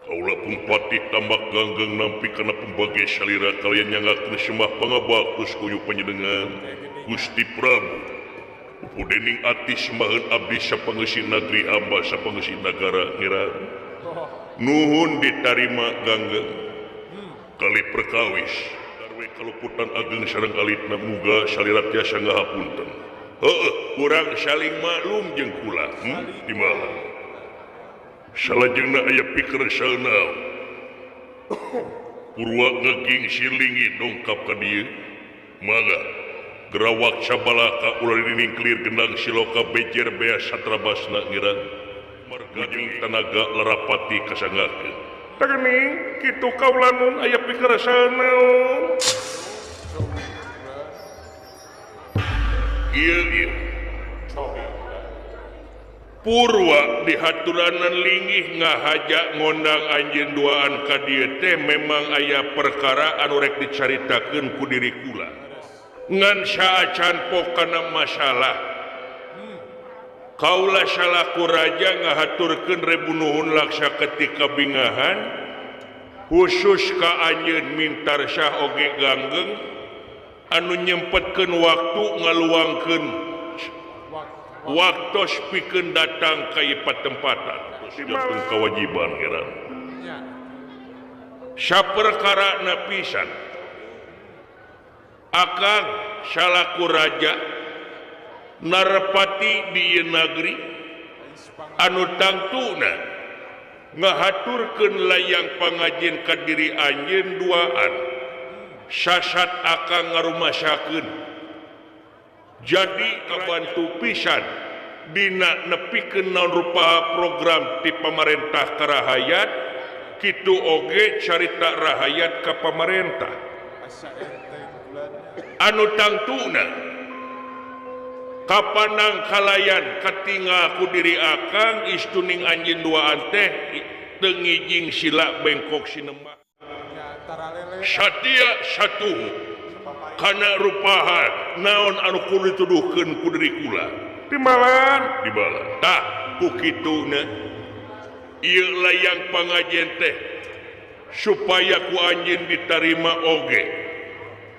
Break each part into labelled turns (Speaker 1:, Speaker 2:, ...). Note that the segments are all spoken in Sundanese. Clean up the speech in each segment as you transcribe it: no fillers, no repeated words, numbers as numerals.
Speaker 1: Kaula pun patih tambak ganggeng nampi kana pembagi salira kalian nyanggakeun sembah pangabaktus kuyu panjenengan Gusti Prabu. Pupu dening ati sembaheun abdi sapangeusi nagri hamba sapangeusi nagara ngira. Nuhun ditarima ganggeng. Kali perkawis darwe kaluputan ageng sareng alitna muga salira tiasa ngahapunten. Heueuh kurang saling maklum jeung kula. Timbal. Salajengna aya pikeun naon. Purwa ngeging silingi dongkap ka dieu. Mangga gerawak sabalaka ulah diningklir gendang siloka bejer bea satrabasna ngira. Marga jeung tanaga larapati kasanggakeun. Tah kitu kaula nun aya pikeun naon. Ieu ieu. Purwa dihaturanan linggih ngahaja ngondang anjeun duaan ka dieu teh memang aya perkara anu rek dicaritakeun ku diri kula. Ngan saacan pokana masalah. Kaula salaku raja ngahaturkeun rebu nuhun laksa ketika bingahan khusus ka anjeun Mintarsah oge ganggeng anu nyempetkeun waktu ngaluangkeun waktu pikeun datang ka ieu patempatan jantung kewajiban kira saperkara pisan akang salaku raja narapati di ieu nagri anu tangtuna ngahaturkeun layang pangajin ka diri anjeun duaan sasat akang ngarumasakeun jadi kabantu pisan dina nepikeun naon rupa program ti pamarentah ka rahayat kitu oge carita rahayat ka pamarentah anu tangtuna kapanang kalayan katingal ku diri akang istuning anjeun duaan teh teu ngijing sila bengkok sinema satia satuhu kana rupahan naon anu kudu dituduhkeun ku diri kula timbalan dibalan tah ku kituna ieu layang pangajen teh supaya ku anjeun ditarima oge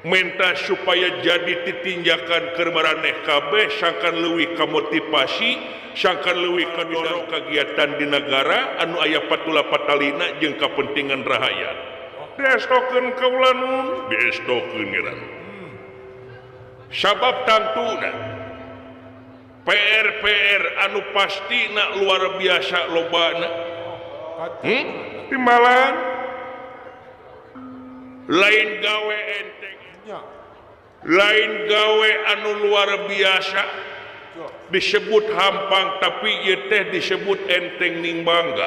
Speaker 1: menta supaya jadi titinjakan keur maraneh kabeh sangkan leuwih kamotivasi sangkan leuwih kadorong kagiatan di negara anu aya patula patalina jeung kapentingan rahayat diestokeun kaula nun diestokeun ngeran sabab tangtuna PR-PR anu pastina luar biasa lobana timbalan lain gawe enteng lain gawe anu luar biasa disebut hampang tapi ieu teh disebut enteng ning bangga.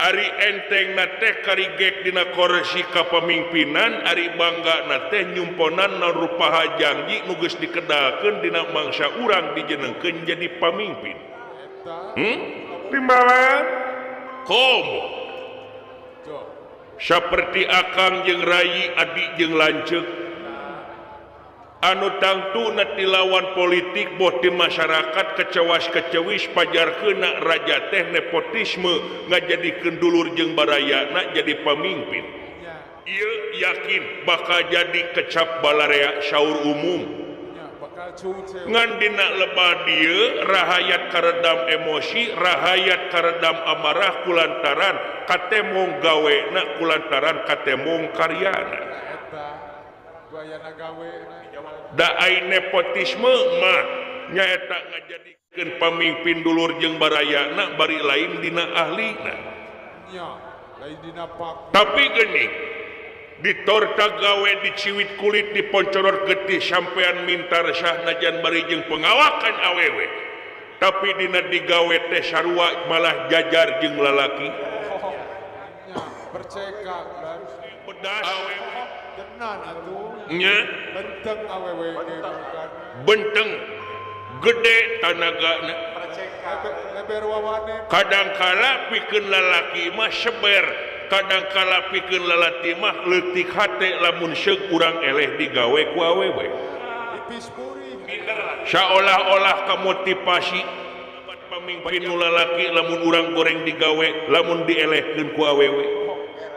Speaker 1: Ari enteng na teh karigek dina korsi kapamimpinan, ari bangga na teh nyumponan na rupaha janji nu geus dikedalkeun dina mangsa urang dijenengkeun jadi pamimpin. Timbalan komo saperti akang jeung rayi adik jeung lanceuk anu tangtuna ti lawan politik boh di masyarakat kecewas-kecewis pajarkeuna raja teh nepotisme ngajadikeun dulur jeung barayana jadi pamimpin. Ieu yakin bakal jadi kecap balarea saur umum. Ngan dina lebah dieu rahayat karedam emosi, rahayat karedam amarah kulantaran katemong gawena kulantaran katemong karyana. Da ai nepotisme mah nyaeta ngajadikeun pamimpin dulur jeung barayana bari lain dina ahlina. Tapi geuning ditorta gawe diciwit kulit diponcoror getih sampean Mintarsah najan bari jeung pengawakan awewe. Tapi dina digawe teh sarua malah jajar jeung lalaki. Pedas awewe nya
Speaker 2: benteng awewe
Speaker 1: benteng gede tanagana kadangkala pikeun lalaki mah seber kadangkala pikeun lalaki mah leutik hate lamun seuk urang eleh digawe ku awewe saolah-olah kamotivasi Pamimpin nu lalaki lamun urang goreng digawe lamun dielehkeun ku awewe.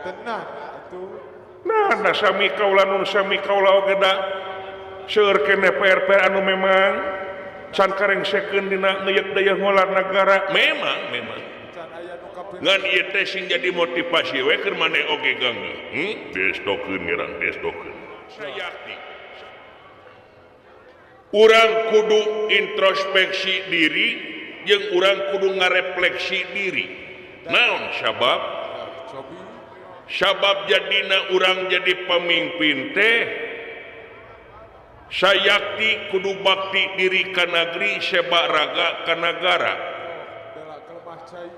Speaker 2: Tenang atuh.
Speaker 1: Nah, da sami kaula nun sami kaula oge da seueur keneh PR-PR anu memang can karengsekeun dina ngeuyeuk dayeuh ngolar nagara. Memang memang. Ngan ieu teh sing jadi motivasi we keur maneh oge gangga. Destokeun ngerang destokeun. Sayakti. Urang kudu introspeksi diri jeung urang kudu ngarefleksi diri. Naon sabab? Sabab jadina urang jadi pemimpin teh sayakti kudu bakti diri ka nagri seba raga ka nagara.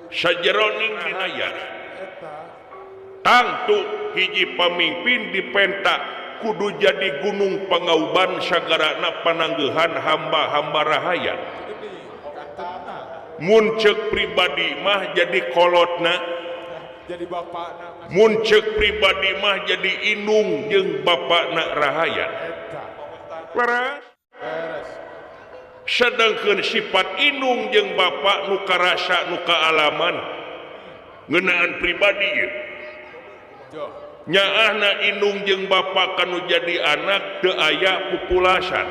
Speaker 1: Sajeroning dina yara. Tangtu hiji pamimpin dipenta kudu jadi gunung pangauban sagarana pananggehan hamba-hamba rahayat. Mun ceuk pribadi mah jadi kolotna,
Speaker 2: jadi bapakna.
Speaker 1: Mun ceuk pribadi mah jadi indung jeung bapakna rahayat. Leres. Sedangkeun sifat indung jeung bapak nu karasa nu kaalaman ngeunaan pribadi ieu. Nyaahna indung jeung bapak kanu jadi anak teu aya pupulasan,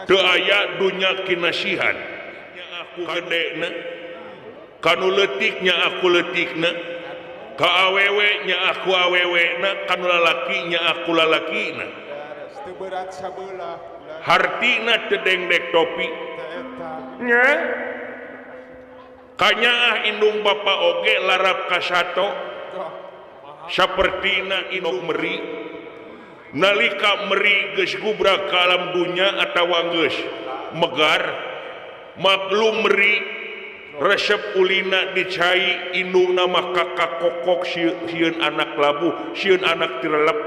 Speaker 1: teu aya dunya kinasihan. Nya aku gedena, kanu leutik nya aku leutikna, ka awewe nya aku awewena, kanu lalaki nya aku lalakina. Hartina teu dengdek topi. Nya kanyaah indung bapak oge larap ka sato. Sapertina indung meri nalika meri geus gubrak ka alam dunya atawa geus megar maklum meri resep ulina dicai indungna mah kakakokok sieun anak labuh sieun anak tirelep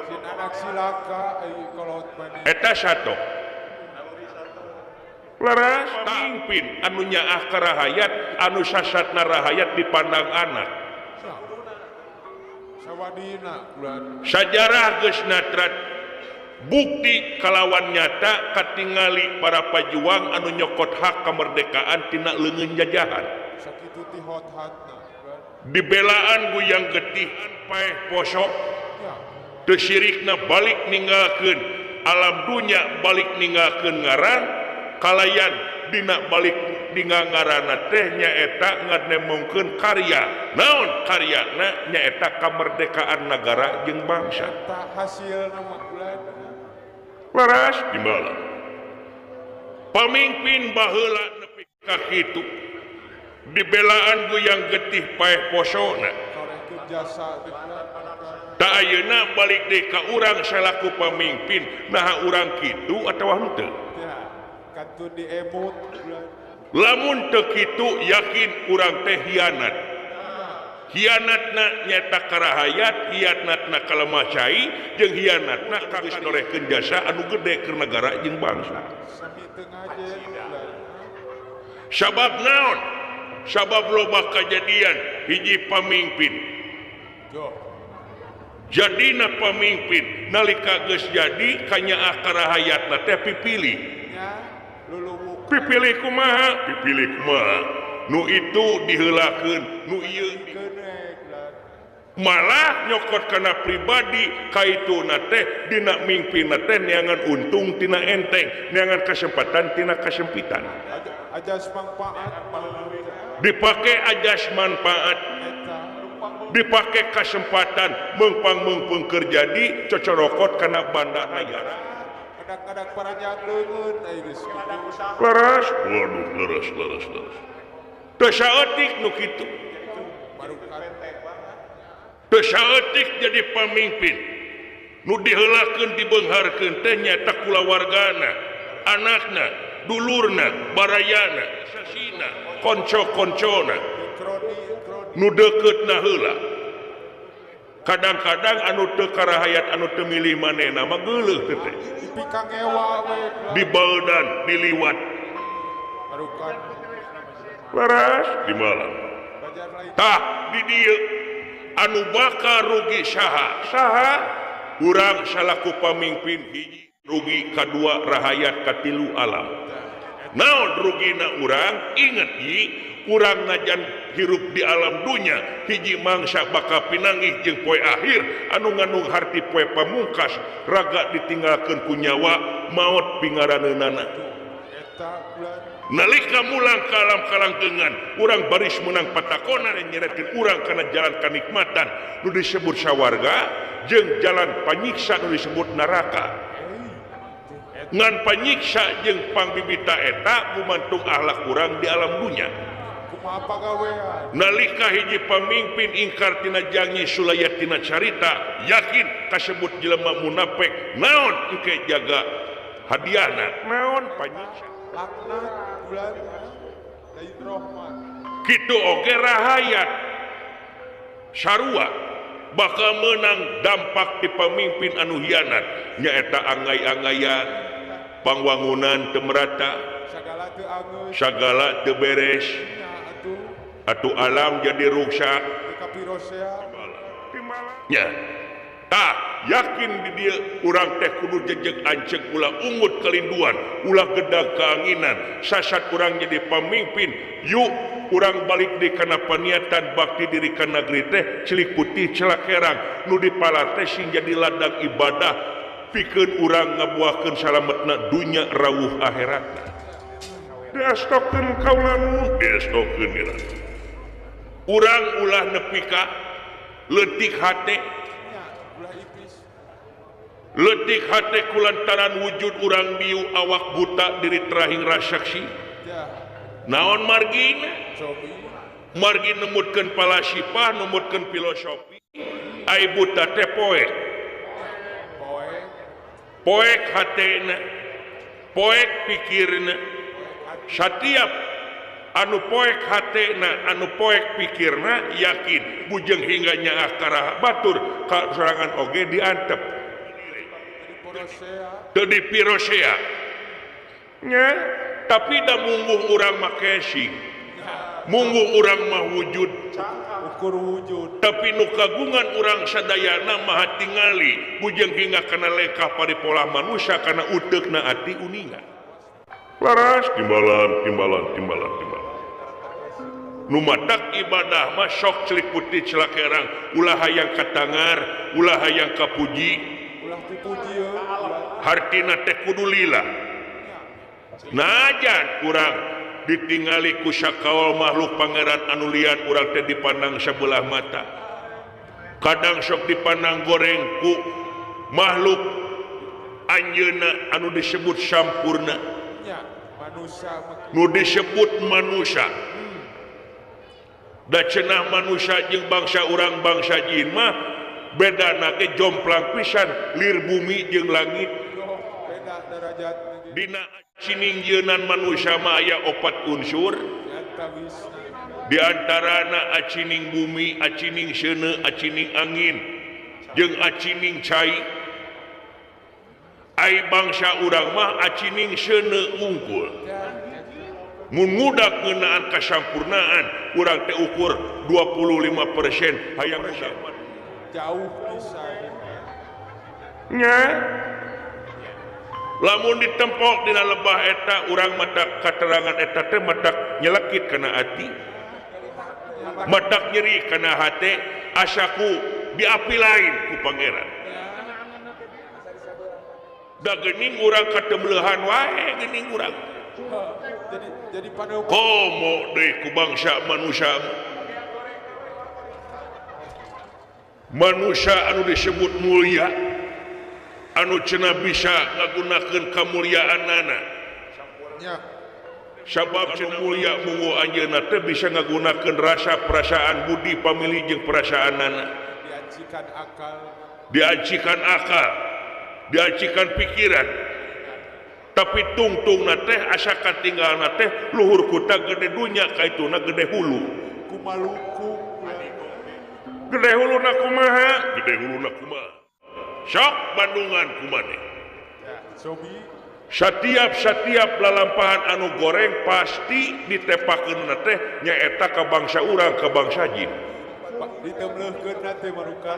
Speaker 2: sieun anak silaka kolot maneh
Speaker 1: eta sato leres pamimpin anu nyaah ka rahayat anu sasatna rahayat dipandang anak. Sajarah geus natrat bukti kalawan nyata katingali para pajuang anu nyokot hak kemerdekaan tina leungeun jajahan. Dibelaan guyang getih paeh poso teu sirikna balik ninggalkeun alam dunya balik ninggalkeun ngaran kalayan dina balik dina ngaranna teh nyaeta ngadnemongkeun karya. Naon karyana nyaeta kamerdekaan nagara jeung bangsa.
Speaker 2: Eta hasilna mah
Speaker 1: leres timbalan. Pamimpin baheula nepi ka kitu dibelaan guyang getih paeh posona. Ta ayeuna balik deui ka urang salaku pamimpin naha urang kitu atawa henteu?
Speaker 2: Kantun diemut.
Speaker 1: Lamun teu kitu yakin urang teh hianat. Hianatna nyata karahayat, hianatna kalemah cai, jeung hianatna ka geus norehkeun jasa anu gede keur nagara jeung bangsa. Sabab naon? Sabab loba kajadian hiji pamimpin. Jadina pamimpin nalika geus jadi kanyaah karahayatna teh pipilih. Pipilih kumaha? Pipilih kumaha? Nu itu diheulakeun, nu ieu malah nyokot kana pribadi kaituna teh dina mingpinna teh neangan untung tina enteng, neangan kesempatan tina kasempitan.
Speaker 2: Ajas manfaat
Speaker 1: dipake ajas manfaat, dipake kesempatan mengpang-mengpeng keur jadi cocorokot kana banda nagara.
Speaker 2: Kadang-kadang paranjang leungeun ai geus kitu.
Speaker 1: Leres, waduh leres leres leres. Teu saeutik nu kitu. Teu saeutik jadi pamimpin. Nu diheulakeun dibeungharkeun teh nyaeta kulawargana, anakna, dulurna, barayana, sasina, konco-koncona. Nu deukeutna heula. Kadang-kadang anu teu karahayat anu teu milih manehna mah geuleuh teh. Dibaeudan, diliwat. Leres di malam. Tah di dieu anu bakal rugi saha? Saha? Urang salaku pamimpin hiji rugi kadua rahayat katilu alam. Naon rugina urang inget yi urang najan hirup di alam dunya hiji mangsa bakal pinanggih jeung poe akhir anu ngandung harti poe pamungkas raga ditinggalkeun ku nyawa maot pingaraneunana. Nalika mulang ka alam kalangkengan urang baris menang patakonan yang nyeretkeun urang kana jalan kanikmatan nu disebut sawarga jeung jalan panyiksa nu disebut neraka. Ngan panyiksa jeung pangbibita eta gumantung akhlak urang di alam dunya. Nalika hiji pamimpin ingkar tina janji sulaya tina carita yakin kasebut jelema munafik naon engke jaga hadiahna naon panyiksa
Speaker 2: laknat bulan lain rahmat.
Speaker 1: Kitu oge rahayat sarua bakal menang dampak di pamimpin anu hianat nyaeta anggai-anggayan pangwangunan teu merata sagala teu beres atuh alam jadi ruksak nya. Tah yakin di dieu urang teh kudu jejeg anceg ulah ungut kelinduan ulah gedag keanginan sasat urang jadi pamimpin yuk urang balik di kana paniatan bakti diri ka negeri teh celik putih celak herang nu dipala teh sing jadi ladang ibadah pikeun urang ngabuahkeun salametna dunya rawuh akhiratna. Diestokeun kaulanu diestokeun dira urang ulah nepi ka leutik hate letik hate kulantaran wujud urang biu awak buta diri terahing rasaksi naon margina margi nemutkeun palasipah nemutkeun filosofi ai buta teh poek poek hatena poek pikirna satiap anu poek hatena anu poek pikirna yakin bujeng hingga nyaah karah batur ka sorangan oge diantep teu dipirosea nya. Tapi da mungguh urang mah casing mungguh urang mah wujud
Speaker 2: ukur wujud
Speaker 1: tapi nu kagungan urang sadayana maha tingali bujeng hingga kana lekah paripolah manusia kana uteukna ati uninga laras timbalan timbalan timbalan timbalan nu matak ibadah mah sok celik putih celak herang ulah hayang katangar ulah hayang kapuji
Speaker 2: ulah dipuji
Speaker 1: hartina teh kudu lila. Najan kurang ditingali ku sakaol makhluk pangeran anu lian urang teh dipandang sebelah mata kadang sok dipandang goreng ku makhluk anjeunna anu disebut sampurna nu disebut manusia da cenah manusia jeung bangsa urang bangsa jin mah bedana ge jomplang pisan lir bumi jeung langit. Dina aciningjeunnan manusia mah aya opat unsur di antarana acining bumi, acining seuneu, acining angin jeung acining cai. Ai bangsa urang mah acining seuneu unggul. Mun ngudak ngeunaan kasampurnaan urang teh ukur 25% hayang
Speaker 2: jauh pisan
Speaker 1: nya. Lamun ditempok dina lebah eta urang matak katerangan eta teh matak nyelekit kana ati matak nyeri kana hate asaku di api lain ku pangeran da geuning urang katembeuhan wae geuning urang
Speaker 2: jadi
Speaker 1: komo deui ku bangsa manusia manusia anu disebut mulia anu cenah bisa ngagunakeun kamuliaanana sabab cenah mulia munggu anjeunna teh bisa ngagunakeun rasa perasaan budi pamilih jeung perasaanana
Speaker 2: diajikan akal
Speaker 1: diajikan akal diajikan pikiran tapi tungtungna teh asa katinggalna teh luhur kuta gede dunya kaituna gede hulu
Speaker 2: kumaluku
Speaker 1: gede huluna kumaha gede huluna kumaha sok Bandungan kumaneh setiap lalampahan anu goreng pasti ditepakeun teh nyaeta ka bangsa urang ka bangsa jin
Speaker 2: ditemleuhkeun teh marukan.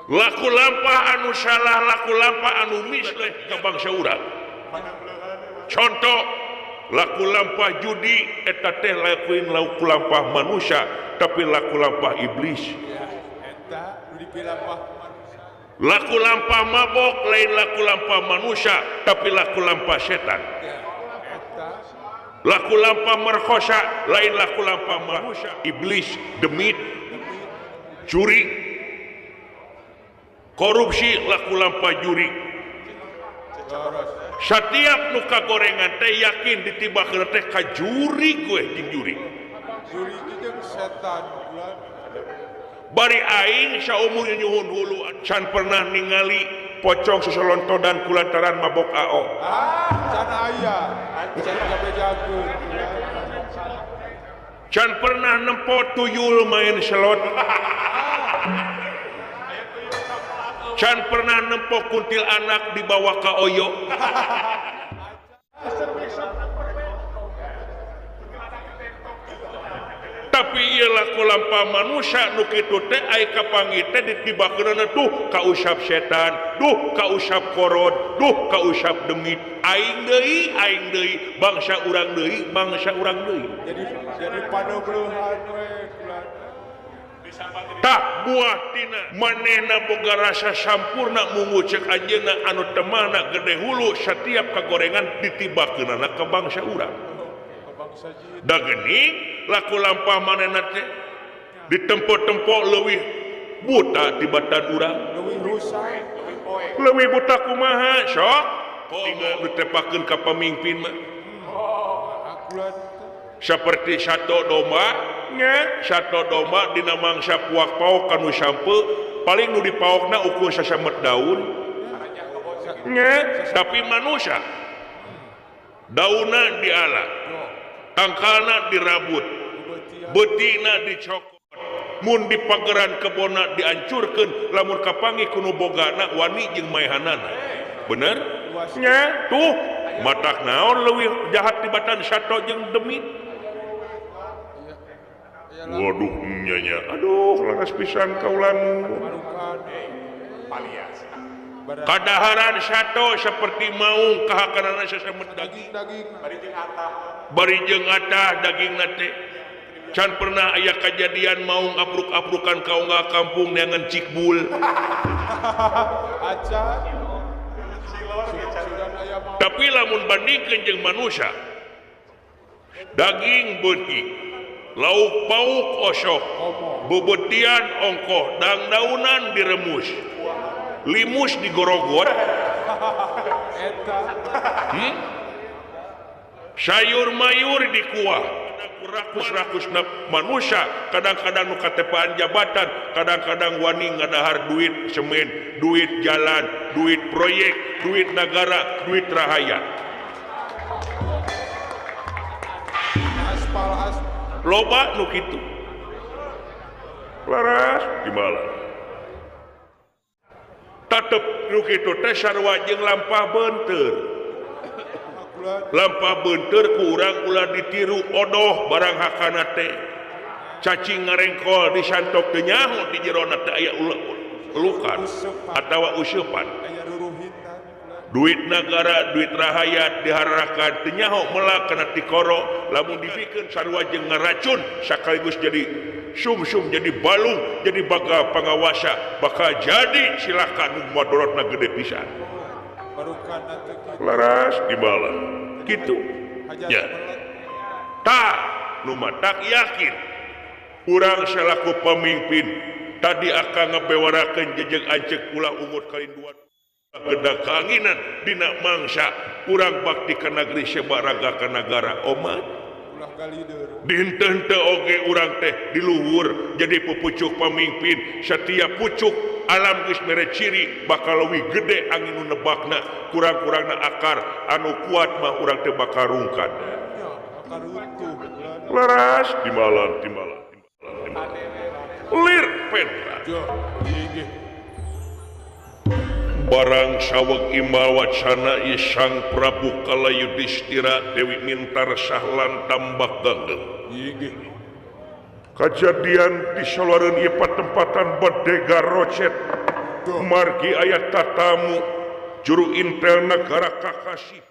Speaker 1: Laku lampah anu salah, laku lampah anu misleh ka bangsa urang. Contoh laku lampah judi eta teh lakuin laku lampah manusia tapi laku lampah iblis. Laku lampah mabok lain laku lampah manusia tapi laku lampah setan. Laku lampah merkosa lain laku lampah manusia iblis, demit, curi, korupsi laku lampah juri. Setiap nu kagorengan teh yakin ditibakeun teh ka juri gue jeung juri.
Speaker 2: Juri jeung setan.
Speaker 1: Bari aing saumur nyuhun hulu can pernah ningali pocong sosolontodan kulantaran mabok AO.
Speaker 2: Ah, can aya, can kabejakeun.
Speaker 1: Can pernah nempo tuyul main slot. Can pernah nempo kuntil anak dibawa ka oyo. Tapi ieu laku lampah manusia nu kitu teh ai kapanggih teh ditibakeunana duh kausap setan, duh kausap korod, duh kausap demit. Aing deui, bangsa urang deui, bangsa urang deui.
Speaker 2: Jadi padobleuhan we.
Speaker 1: Tah buah tina manehna boga rasa sampurna mungu cek anjeunna anu temana gede hulu setiap kagorengan ditibakeunana ka bangsa urang. Da geuning laku lampah manehna teh ditempo-tempo leuwih buta tibatan urang.
Speaker 2: Leuwih rusak,
Speaker 1: leuwih buta kumaha sok tinggal ditepakeun ka pamimpin mah. Seperti sato domba nya, sato domba dina mangsa puak paok kanu sampe paling nu dipaokna ukur sasamet daun nya, tapi manusia daunna diala, tangkalna dirabut, beutina dicokot, mun dipageran kebonna diancurkeun, lamun kapanggih ku nu bogana wani jeung maehanana. Bener nya? Tuh matak naon leuwih jahat tibatan sato jeung demit. Waduh nyanya, aduh laras pisan kaulamu. Kadaharan sato seperti maung kahakanana sasemet daging. Bari jeung atah dagingna teh. Can pernah aya kajadian maung apruk-aprukan ka unggal kampung neangan cikbul. Tapi lamun bandingkeun jeung manusia, daging beuki, lauk pauk osok, bebetian ongkoh, dangdaunan diremus, limus digorogot, sayur mayur dikuah. Rakus-rakus manusia kadang-kadang nu katepaan jabatan, kadang-kadang wani ngadahar duit semen, duit jalan, duit proyek, duit negara, duit rahayat. Loba nu kitu. Laras gimana? Tetep nu kitu teh sarua jeung lampah beunteur. Lampah beunteur ku urang ulah ditiru odoh barang hakana teh. Cacing ngarengkol disantok teu nyaho di jerona teh aya lukan atawa useupan. Duit negara, duit rahayat dihararakan teu nyaho melak kana tikoro, lamun dipikeun sarua jeung ngaracun sakaligus jadi sumsum, jadi balung, jadi bakal pangawasa, bakal jadi silakan nu madorotna gede pisan. Laras dibalah gitu ya. Tah nu matak yakin urang selaku pemimpin tadi akan ngebewarakeun jejeg anceuk ulah ungut kalinduan geda kaanginan dina mangsa urang bakti ka negeri sebaraga ka nagara omat dihenteu oge urang teh di luhur jadi pupucuk pamimpin. Setiap pucuk alam geus mere ciri bakal leuwih gede angin nu nebakna, kurang-kurangna akar anu kuat mah urang teh bakal rungkad. Laras timbalan timbalan timbalan lir petra barang saweg imbal wacana Sang Prabu Kala Yudhistira Dewi Mintar Sahlan Tambak Ganggeng. Kajadian di saluareun ieu patempatan bedega rocet. Margi aya tatamu juru intel negara Kakasih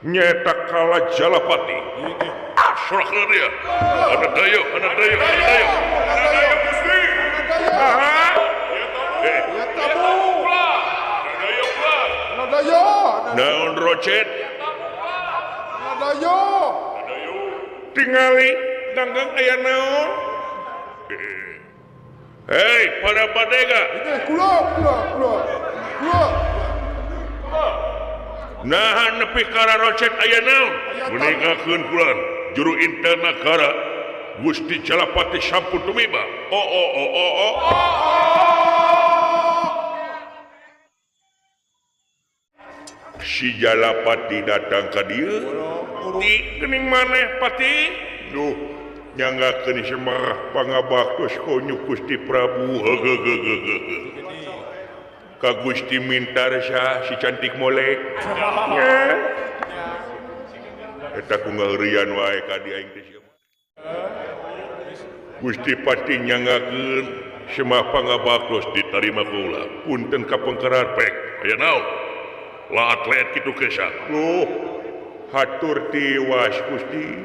Speaker 1: nyata kala Jalapati. Surah dia. Ada dayo, ada dayo, ada dayo. Ada dayo Gusti. Aha.
Speaker 2: Ya tamu.
Speaker 1: Ada dayo kula.
Speaker 2: Ada dayo.
Speaker 1: Naon rocet?
Speaker 2: Ada dayo.
Speaker 1: Ada dayo. Tingali danggang aya naon? Hei, para badega.
Speaker 2: Ini kula, kula, kula. Kula.
Speaker 1: Nahan nepi ka rocet aya naon? Meningakeun kula juru intel nagara Gusti Jalapati sampun tumiba. Oh oh oh oh oh. Si Jalapati datang ka dieu. Ti geuning maneh Pati? Duh, nyanggakeun semah pangabaktos konyu Gusti Prabu. Hegegegeege. Ka Gusti Mintarsa si cantik molek. Eta ku ngaheureuyan wae ka di aing teh sia. Gusti Pati nyanggakeun semah pangabaktos ditarima kaula. Punten ka pengkerar pek. Aya naon? La atlet kitu kesa. Loh, hatur tiwas Gusti.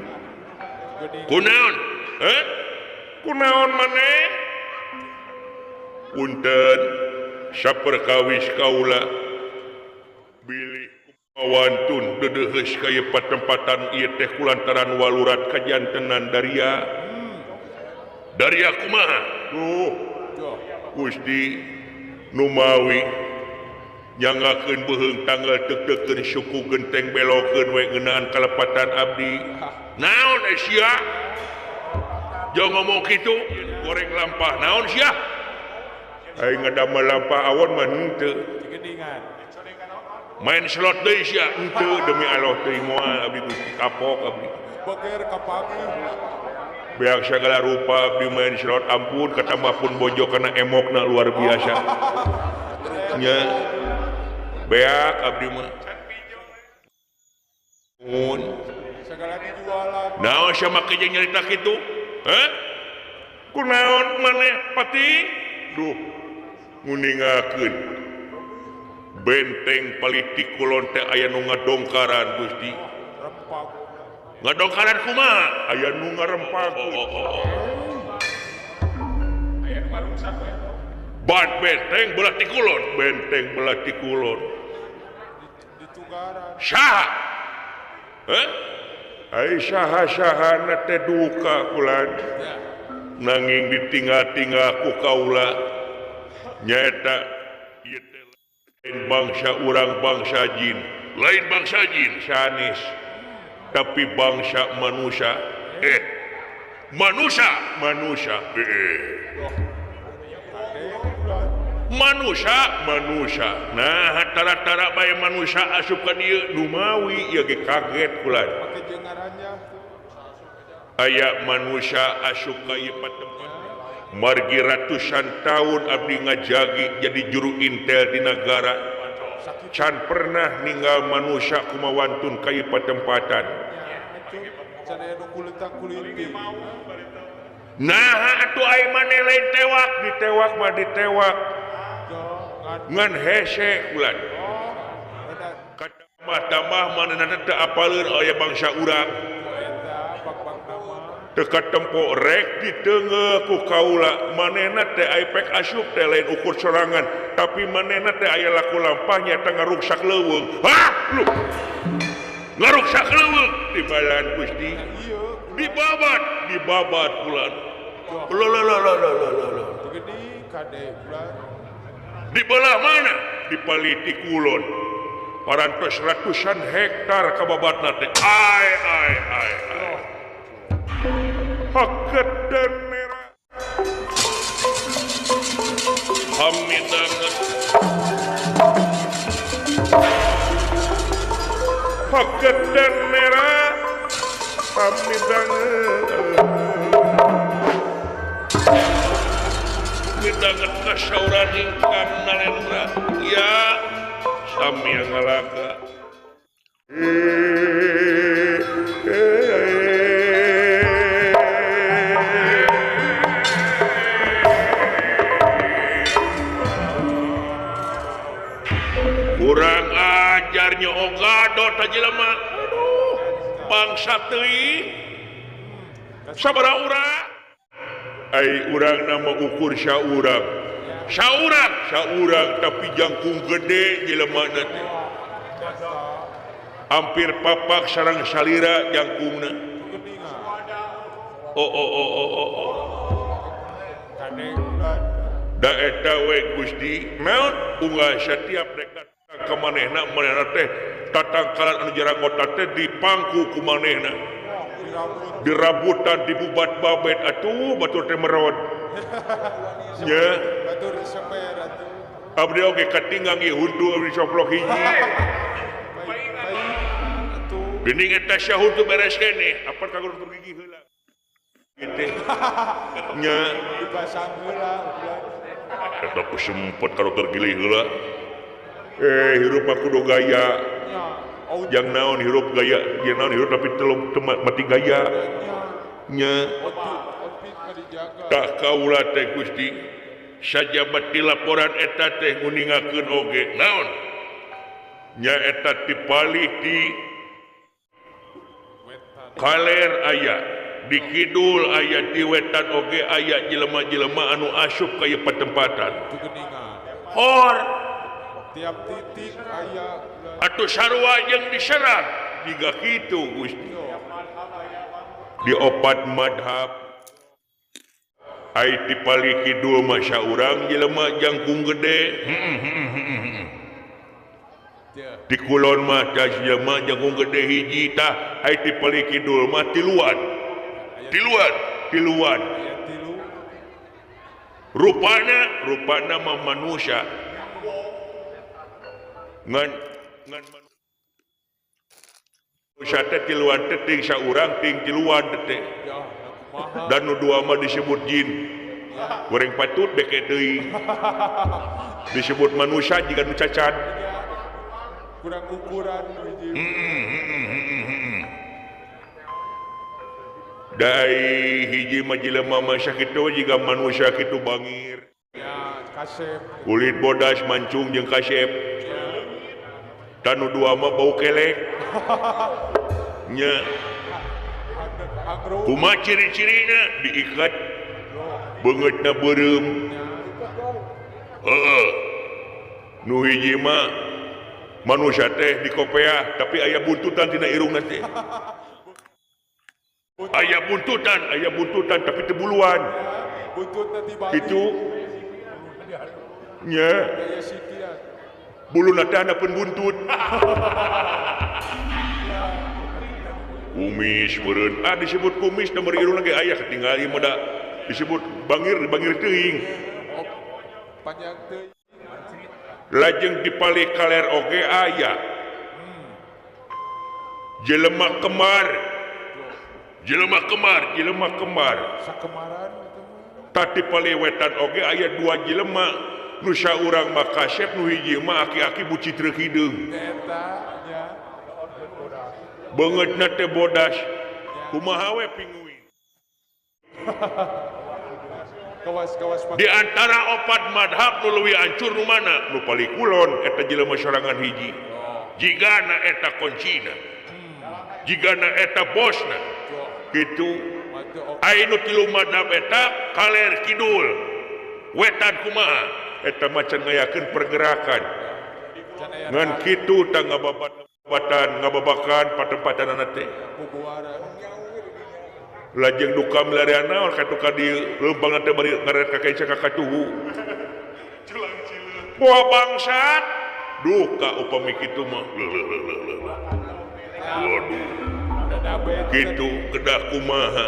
Speaker 1: Kunaon? Heh? Kunaon maneh? Punten saperkawis kaula bilih wantun deudeuheus ka ieu patempatan ieu teh kulantaran walurat kajantenan daria. Daria kumaha? Duh, Gusti numawi nyanggakeun beuheung tanggal teuk-teukeun suku genteng belokeun we ngeunaan kalepatan abdi. Naon sia? Jauh ngomong kitu, goreng lampah naon sia? Aing ngadamel lampah awon mah henteu. Main slot deui sia henteu demi Allah teuing moal abdi Gusti kapok abdi.
Speaker 2: Boker kapagi.
Speaker 1: Beak sagala rupa abdi main slot ampun katambah pun bojo kana emokna luar biasa. Nya. Beak abdi mah. Mun
Speaker 2: sagala dijualan.
Speaker 1: Naon sia make jeung nyarita kitu? Heh? Kunaon maneh Pati? Duh, nguningakeun benteng politik kulon teh aya nu ngadongkaran Gusti. Ngadongkaran kumaha? Aya nu ngarempag.
Speaker 3: Aya nu ngarungsak we.
Speaker 1: Ban benteng belah ti kulon, benteng belah ti kulon.
Speaker 2: Ditunggaran.
Speaker 1: Saha? Heh? Ai saha-sahana teh duka kulan. Nanging ditinggal-tinggal ku kaula nyaeta ieu teh lain bangsa urang bangsa jin, lain bangsa jin sanes, tapi bangsa manusia. Manusia, manusia. Manusia, manusia. Nah, tara-tara bae manusia asup ka dieu numawi ieu ge kaget kulan. Aya manusia asup ka ieu patempat. Margi ratusan tahun abdi ngajagi jadi juru intel di negara. Can pernah ninggal manusia kumawantun ka ieu patempatan. Nah, atuh ai maneh lain tewak, ditewak mah ditewak. Ngan hese kulan. Katambah-tambah manehna teu apaleun aya bangsa urang. Teka tempo rek ditenge ku kaula manehna teh ai pek asup teh lain ukur sorangan tapi manehna teh aya laku lampahnya teh ngaruksak leuweung. Hah lu ngaruksak leuweung tibalan Gusti dibabat dibabat kulan. Lo lo lo lo lo lo lo di belah mana di Paliti Kulon parantos ratusan hektar kababatna teh ai ai ai ai haket dan merah hamidanget haket dan merah hamidanget midanget kasauran ingkang nalendra ya sami ngalaka. Kurang ajarnya ogadot jelema. Aduh, bangsa teuing. Sabaraha urang? Ai urang nama ukur saurang. Saurang, saurang tapi jangkung gede jelema teh. Hampir papak sarang salira jangkungna. Oh oh oh oh oh. Oh. Da eta we Gusti, naon unggal setiap rek ka manehna manehna teh tatangkalan anu jarangota teh dipangku ku manehna. Dirabutan dibubat babet atuh batur teh merod. Nya.
Speaker 2: Batur diseper atuh.
Speaker 1: Abdi oge katinggang ieu huntu abdi coplok hiji. Geuning eta syahuntu beres keneh, apa ka guru gigi heula. Gitu. Nya
Speaker 2: dipasang heula.
Speaker 1: Eta ku sempet ka dokter gili heula. Hirup mah kudu gaya. Jang naon hirup gaya, jang naon hirup tapi teu mati gaya. Nya. Tak kaula teh Gusti. Sajabat di laporan eta teh nguningakeun oge. Naon? Nya eta dipalih di kaler aya, di kidul aya, di wetan oge aya jelema-jelema anu asup ka ieu patempatan. Hor
Speaker 2: tiap titik aya
Speaker 1: atuh sarua jeung diserang jiga kitu Gusti. Di opat madhab ai ti palih kidul mah saurang jelema jangkung gede. Di kulon mah jelema jangkung gede hiji tah ai ti palih kidul mah tiluan. Tiluan, tiluan. Rupana, rupana mah manusia. Ngan ngan manusia teh tiluan teh ting saurang ting tiluan teh. Dan nu dua mah disebut jin. Goreng patut beke deui. Disebut manusia jika nu cacat.
Speaker 2: Kurang ukuran hiji.
Speaker 1: Dai hiji mah jelema mah sakitu jiga manusia kitu bangir.
Speaker 2: Ya, kasep.
Speaker 1: Kulit bodas mancung jeung kasep. Dan nu dua mah bau kelek. Nya. Kumaha ciri-cirina diikat beungeutna beureum. Heeh. Nu hiji mah manusia teh dikopeah tapi aya buntutan tina irungna teh. Aya buntutan tapi teu buluan.
Speaker 2: Buntutna tibalik.
Speaker 1: Kitu. Nya. Buluna teh handapeun buntut. Kumis meureun. Ah disebut kumis da meureun irungna ge aya katingali mah da disebut bangir bangir teuing.
Speaker 2: Panjang teuing.
Speaker 1: Lajeng dipalih kaler oge aya. Jelema kemar. Jelema kemar, jelema kemar.
Speaker 2: Sakemaran eta mah.
Speaker 1: Tadi palih wetan oge aya dua jelema. Nu saurang mah kasep, nu hiji mah aki-aki bucitreuk hideung.
Speaker 2: Eta nya.
Speaker 1: Beungeutna teh bodas. Kumaha we pinguin.
Speaker 2: Kawas-kawas
Speaker 1: Di antara opat madhab nu leuwih hancur nu mana? Nu palih kulon eta jelema sorangan hiji. Jigana eta kuncina. Jigana eta bosna. Gitu. Ai nu tilu madhab eta kaler kidul. Wetan kumaha? Eta macan ngayakeun pergerakan. Ngan kitu tah ngababat-babatan, ngababakan patempatanana teh. Lajeng duka milarian naon katuka di leumpang teh bari ngaret ka kaca ka katuhu. Wah bangsat, duka upami kitu mah. Waduh. Kitu kedah kumaha?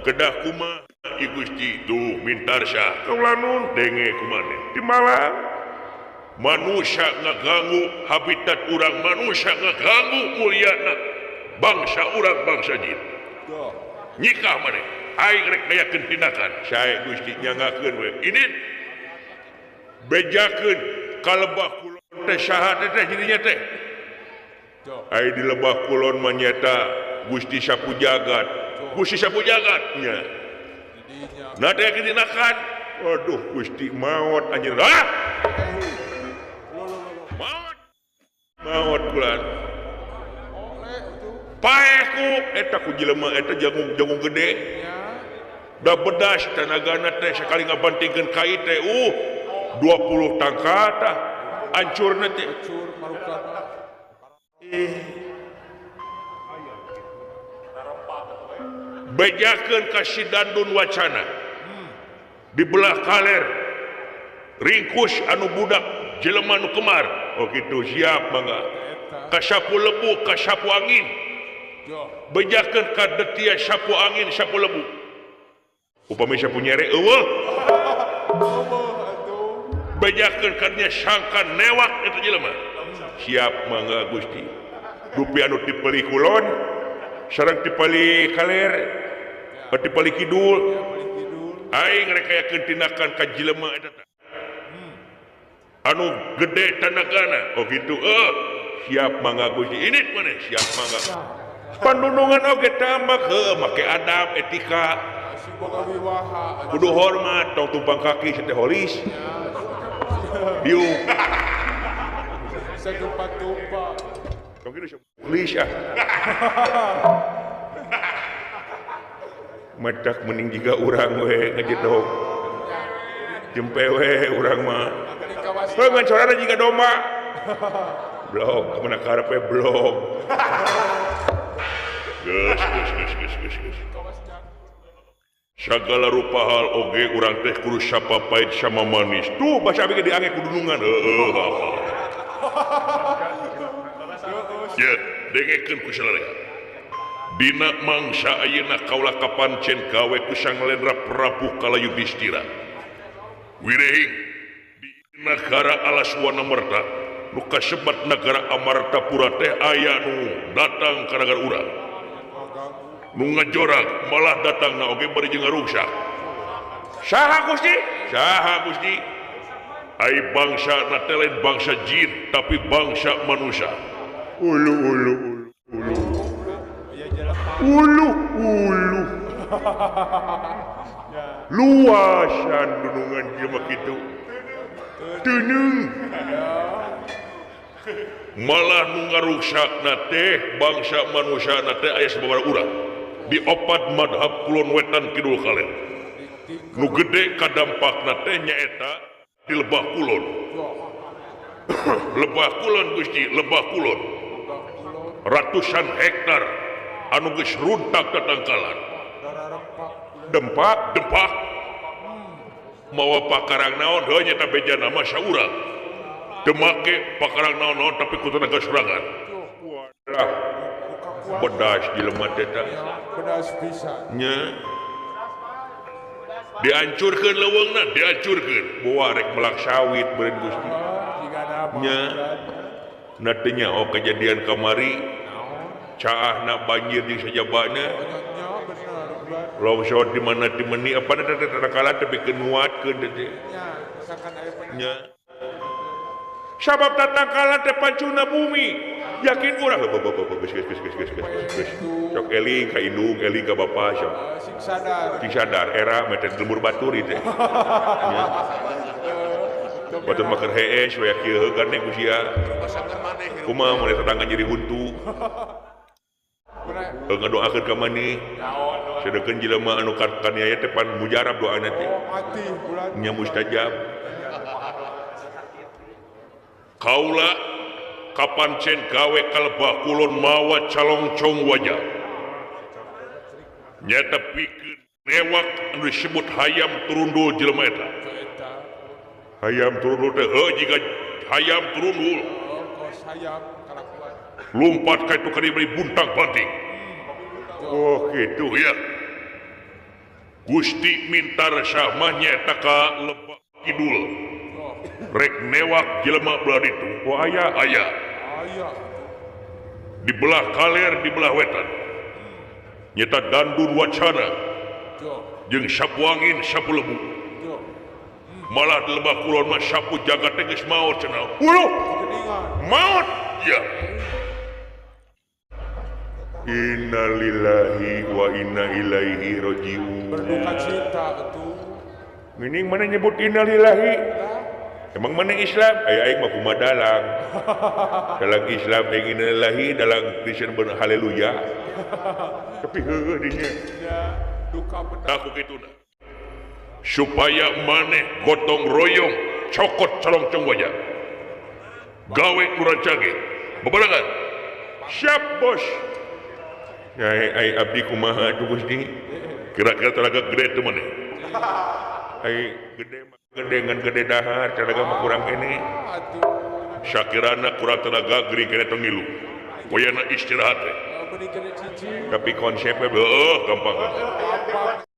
Speaker 1: Kedah kumaha? I Gusti tuh mintarsa. Kaula nun denge kumaha? Timalang manusia ngaganggu habitat urang, manusia ngaganggu mulyana bangsa urang, bangsa jin. Nyikah maneh aing rek ngayakeun tindakan sae Gusti nyangakeun we ini bejakeun ka lebah kulon teh saha teh jadinya teh ai di lebah kulon mah nyata Gusti Sapu Jagat. Gusti Sapu Jagat nya nah teh tindakan waduh Gusti maot anjeun ah maot Maot bulan. Paeku eta ku jelema eta jagung gede. Da bedas tanagana teh sakali ngabantingkeun kai teh 20 tangkat tah ancurna teh. Bejakeun ka si Dandun Wacana. Di belah kaler ringkus anu budak jelema nu kemar. Oh kitu siap mangga. Ka sapu lebu ka sapu angin. Bejakeun ka detia sapu angin sapu lebu. Upami sapu nyere eueuh. Bejakeun ka nya sangka newak eta jelema. Siap mangga Gusti. Dupi anu ti peli kulon sareng ti peli kaler, ti peli kidul. Aing rek kayakeun tindakan ka jelema eta teh. Anu gede tanagana. Oh kitu siap mangga Gusti. Ini maneh siap mangga. Pandunungan oge tambah heuh make adab etika. Kudu hormat tong tumpang kaki teh holis. Diuk.
Speaker 2: Tumpang-tumpang.
Speaker 1: Tong kitu holis ah. Matak mending jiga urang we ngajedog. Jempe we urang mah. Heuh ngan sorana jiga domba. Blog, kemana karep we blog. Geus geus geus geus geus geus. Sagala rupa hal oge urang teh kudu sapa pahit sama manis. Tuh basa abi ge diange ku dunungan. Heueuh apa. Ye, dengekeun ku salarea. Dina mangsa ayeuna kaula kapancen gawe ku Sang Lendra Prabu Kalayudistira. Wirehing di nagara Alas Wanamerta nu kasebat nagara Amartapura teh aya nu datang ka nagara urang. Nu ngajorak malah datangna oge bari jeung ngaruksak. Saha Gusti? Saha Gusti? Ai bangsa na teh lain bangsa jin tapi bangsa manusia. Ulu ulu ulu. Ulu ulu. Luasan dunungan jelema kitu. Teunung. Malah nu ngaruksakna teh bangsa manusia na teh aya sababaraha urang. Di opat madhab kulon wetan kidul kaler. Nu gede kadampakna teh nyaeta di Lebah Kulon. Lebah Kulon Gusti, Lebah Kulon. Ratusan hektar anu geus runtak tatangkalan. Dempak, dempak. Mawa pakarang naon heuh nyata bejana mah saurang. Teu make pakarang naon-naon tapi ku tenaga sorangan. Walah. Bedas jelema teh tah.
Speaker 2: Bedas pisan.
Speaker 1: Nya. Dihancurkeun leuweungna, dihancurkeun. Boa rek melak sawit beureun Gusti. Nya. Na teu nyaho kejadian kamari. Caahna banjir di sajabana. Longsor di mana di meni apa teh tatangkalan teh pikeun nguatkeun teh. Nya. Sabab tatangkalan teh pancuna bumi. Yakin urang geus geus geus geus geus. Sok eling ka indung, eling ka bapa sok.
Speaker 2: Sing sadar.
Speaker 1: Sing sadar era mah teh lembur batur ieu teh. Nya. Batur mah keur hees we kieu gane ku sia. Kumaha mun tetangga nyeri huntu. Ngadoakeun ka maneh. Sedengkeun jelema anu kaniaya teh pan mujarab doana teh. Nya mustajab. Kaula kapancen gawe ka Lebah Kulon mawa calongcong wajah. Nyata pikeun newak anu disebut hayam turundul jelema eta. Hayam turundul teh heuh jiga hayam turundul. Lompat ka itu ka dieu bari buntang-banting. Oh kitu ya. Gusti Mintar Syah mah nyaeta ka Lebah Kidul. Rek newak jelema belah ditu. Oh aya aya. Di belah kaler di belah wetan. Nyata Dandun Wacana jeung sapu angin sapu lebu. Malah di Lebah Kulon mah sapu jagat teh geus maot cenah. Uluh. Maot ya. Innalillahi wa inna ilaihi rajiun.
Speaker 2: Berduka cita atuh.
Speaker 1: Mending mana nyebut innalillahi? Emang mana Islam? Aya aing mah kumaha dalang. Dalang Islam ingin lahi, dalang Kristen bener haleluya. Tapi heueuh dinya.
Speaker 2: Duka bener.
Speaker 1: Aku kituna. Supaya maneh gotong royong cokot calongcong wajah. Gawe muracage. Bebarengan. Siap, Bos. Ai ai abdi kumaha tuh Gusti? Kira-kira tenaga gede teu maneh. Ai gede mah gede ngan gede dahar, tenaga mah kurang ini. Sakirana kurang tenaga gering kena tong ngilu. Wayana istirahat teh.
Speaker 2: Mending kena cicing.
Speaker 1: Tapi konsepnya beuh gampang.
Speaker 2: Gampang.